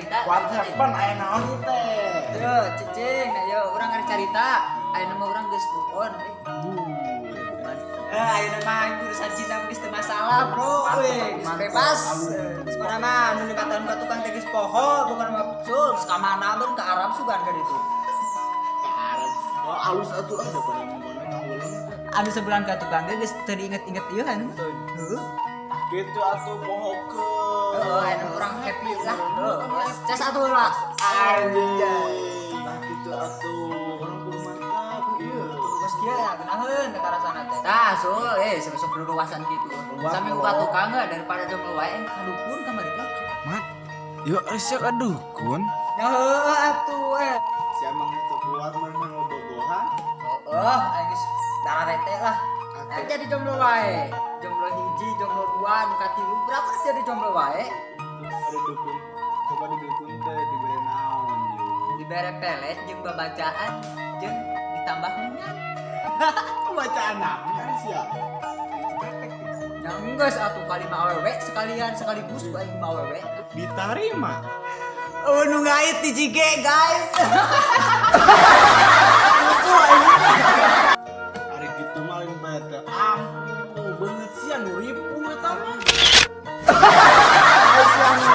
Carita. What happen, aya naon ieu teh? Yo, cicing, ayo urang arek carita. Ayeuna mah urang geus move on eh. Eh, ayeuna mah urusan cinta mah geus teu masalah, Bro. Weh, geus bebas. Geus mana mah mun dikatakan ka tukang teh geus poho, bukan mah sul, geus ka mana mun ka Arab sugan kan itu. Ka Arab. Oh, alus atuh ah daripada ngomongna ngawulang. Anu sebulan ka tukang ge geus teu diinget-inget ieu kan. Heeh. Gitu atuh pohokeun. Heeh, ayeuna urang happy lah. Heeh, cas atuh lah. Anjay. Tah gitu atuh, urang kudu mantap ieu. Geus kieu ya geunaheun teh karasana teh. Tah, sul, eh besok luasan gitu. Sampai uga tukang ge daripada jomblo wae ka dukun kamari teh. Mat, yuk resep ka dukun. Ya heueuh atuh eh. Si amang teu kuat mah ngobogohan. Heeh, aing geus dararete lah. Atuh. Jadi jomblo wae. Jomblo hiji, jomblo dua, nu katilu, berapa jadi jomblo wae? Ada dukun. Coba di dukun teh dibere naon yuk. Dibere pelet jeung babacaan jeung ditambah minyak. Bacaan naon kan sia? Ya enggeus atuh kalima awewe sekalian sekaligus ku aing lima awewe. Diterima. Oh, nu ngait di jige, guys. Ari gitu mah lain bae teh. Ampuh beungeut sia nu ripuh eta mah. Ai sia nu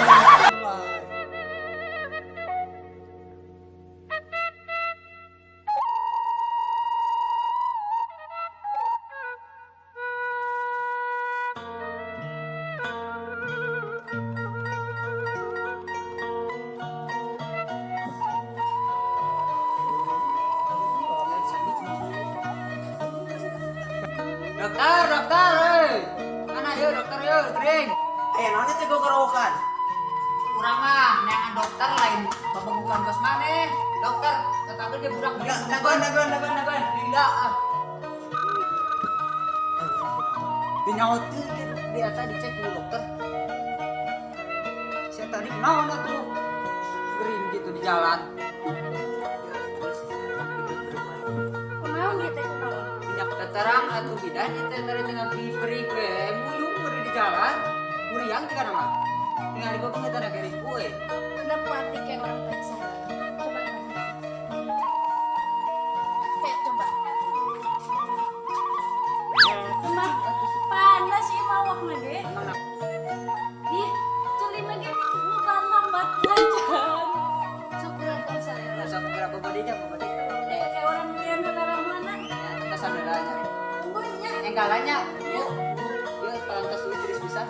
Dokter, dokter, euy. Mana yeuh dokter yeuh, gering. Aya naon teh gogorowokan? Urang mah neangan dokter lain babagukan kos maneh. Dokter, katakan dia budak gering. Dagoan, dagoan, dagoan, dagoan. Lila ah. Dinyaoti di atas dicek dulu dokter. Saya tadi naon atuh? Gering gitu di jalan. Kunaon ieu teh, kunaon? Minyak terang atuh bidan ieu teh tadi tengah beri we muyung beri di jalan. Muriang tiga nama. Tinggal di bawah kita ada gering kue. Kenapa hati kayak orang periksa? Coba tanya. Kayak coba. Mah, panas sih mawak ge. Ih, culina ge bukan lambat aja. Sok kurang tahu saya. Sok berapa bodinya, bodi. Kayak orang lian negara mana? Ya, kita saudaranya. Tunggunya. Enggalannya. Bu, ya palantas Idris bisa.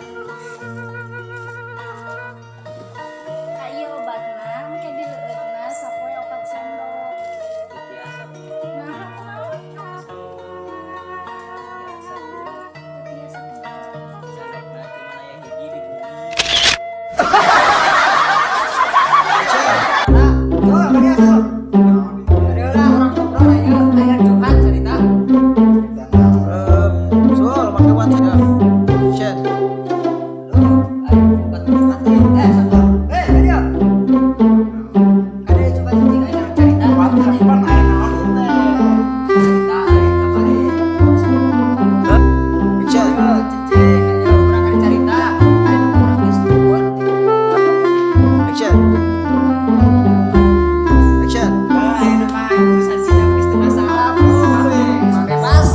Ayo obatna, engke dileueutna sapoe 4 sendok. Biasa, Bu. Nah, kunaon? Biasa. Biasa kunaon? Sendokna cuma aya hiji di bumi. Oh, bari asup. Ada lah orang ngobrol ayo, ayo curhat cerita. Sul, make buat ya. Shit. Lu, ayo buat curhat eh, eh, satu. Eh, dia. Ada coba cicing ayo cerita. What happen, aya naon ieu teh? Cerita ayo kamari. Action. Ayo cicing, ayo urang ada cerita. Ayo urang geus nuhun. Action. Action. Ah, ayeuna mah urusan cinta geus teu masalah, Bro. Geus bebas.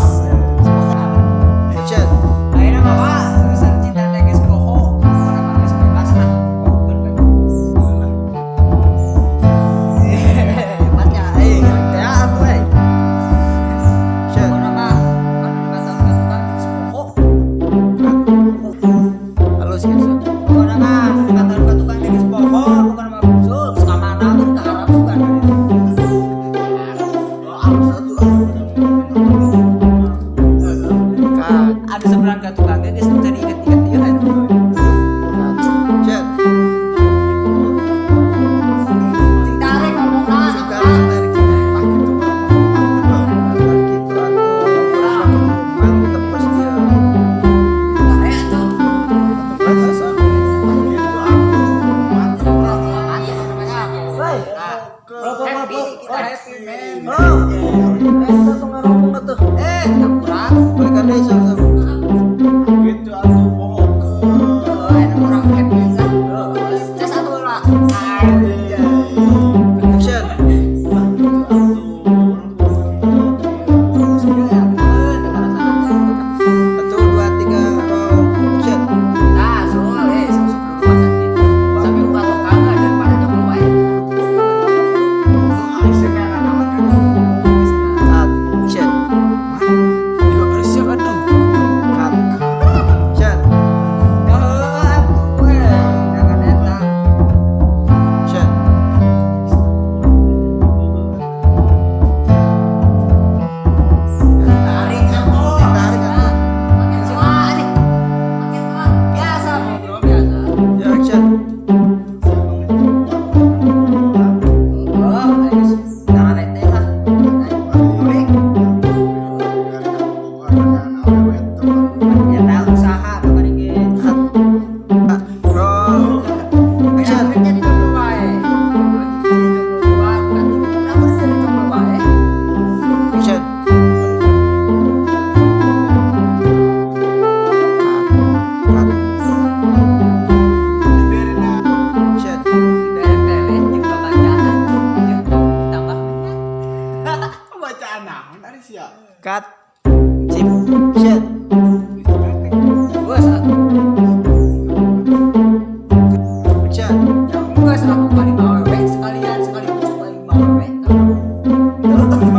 Action. Ayeuna mah Pak, urusan cinta teh geus poho. Pokona mah geus bebas lah. Pohokeun we. Hebatnya, eh. Ya atuh eh. Action. Pokona mah anu 5 tahun ka tukang geus poho. Halus gitu. Pokona mah 5 tahun ka tukang geus poho, pokona mah sul, geus ka mana mun ka Arab sugan. Oh, alus atuh ah. Cut. Anu sebulan ka tukang ge geus teu diinget-inget ieu kan. Cut. Action. Sing tarik ngomongna. Sing tarik, sing tarik, sing tarik. Tah gitu mah mantep. Gitu atuh. Mantep pas dia. Tarik atuh. Mantep. Tah gitu atuh mantep. Woi. Nah, Bro, bro, bro, happy bro. kita happy man. Bro. Eta tuh ngaromong atuh. Eh, kurang. Balikan deui sok sok. Gitu atuh pohokeun. Oh, enak orang happy lah. Cas atuh lah. Geus atuh ka lima awewe sekalian, sekaligus ka lima awewe.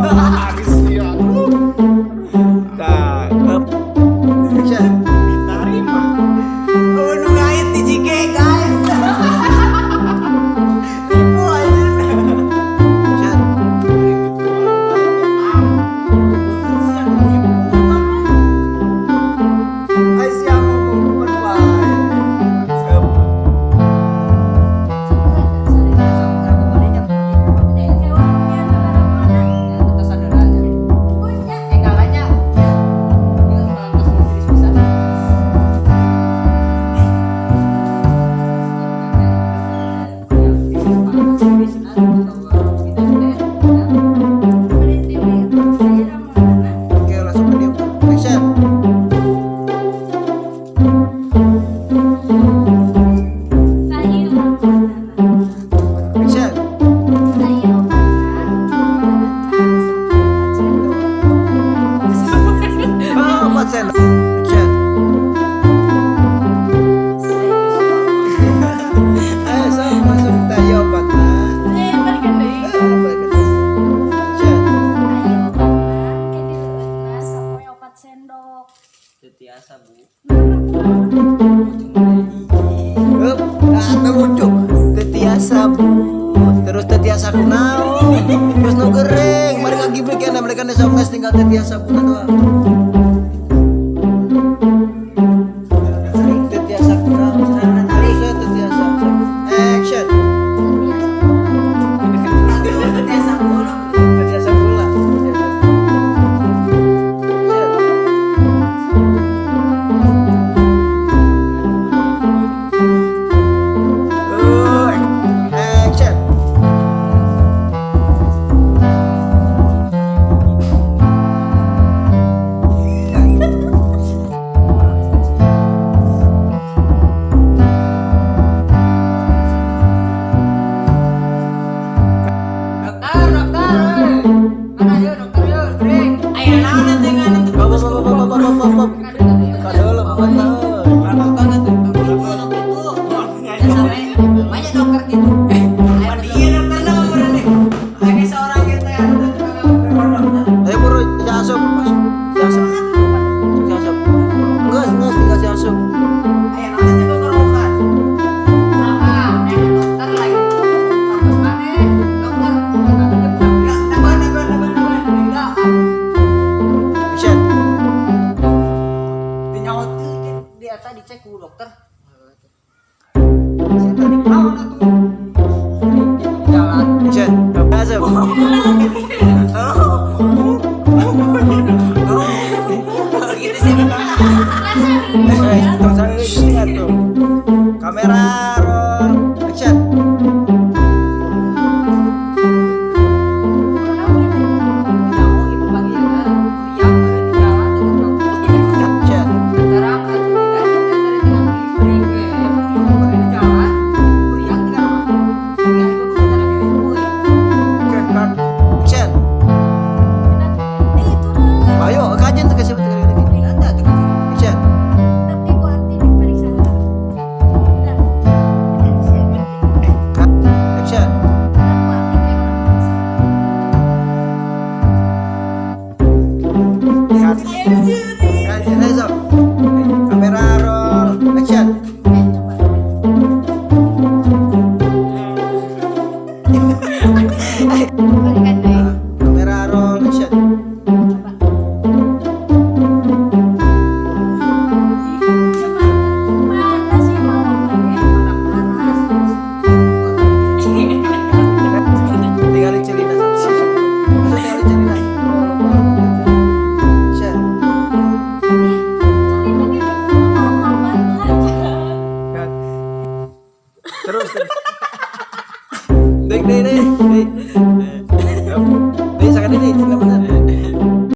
Ari sia. Tah, up. Action. Diterima. Oh, nu ngait di JK, guys. Ribu aja. Action. Gitu maling bae teh. Ampun, sia nu ribu. Ai sia ngomong wae. Up. Sok Oke, langsung ke dia. Action. Action. Oh, 4 sendok. Action. Ayo, sok masuk tayo obatna. Eh, balikan. Action. Sendok. Tiasa, Bu. Up, ah, teu lucu. Teu tiasa, Bu. Terus teu tiasa kunaon? Terus nu gering, mereka gibrik ya, mereka sok geus tinggal teu tiasa bu doang. Teu tiasa kunaon? Terus we teu tiasa. Action. Tiasa bola. Teu tiasa bola. Teu tiasa. Action. Action. Dokter, dokter, euy. Mana yeuh dokter yeuh, gering. Aya naon teh ngan teu Bop, bop, bop, bop, bop, bop, bop. Kadeuleu bener. Biasa we. Banyak dokter gitu. Iya dokter na meureun deh. Aya seorang gitu ya, anu tukang Ayo buru, si asup, masuk. Si asup. Si asup. Enggak, tinggal si asup. Aya naon teh gogorowokan. Apa? Eh, dokter lagi. Fokus maneh, dokter. Ya, taban taban taban taban. Enggak. Action. Dinyawa teu di eta dicek ku dokter. Saya tadi naon atuh? Gitu di jalan. Action. Asup. Gitu sih. Eh, tong saling ingat tuh. Kamera roll. Action. Nyaho ibu pagi ya, meriang meureun di jalan teh dokter. Action. Terang atuh tidak teh teh tinggal bring we, puyuh meureun di jalan. Meriang tinggal mah. Tinggal ibu kudu ge euy. Oke, cut. Action. Ayo, kajian tuh kasih betul lagi. Ada tuh kan. Action. Cut. Action. Cut. Kajian ayo sok. Kamera roll. Action. Kamera roll. Action. Tinggalin celina sok. Masuk, tinggalin celina. Action. Cut. Terus terus. Dek, dek, dek, dek. Dek, sakit ini.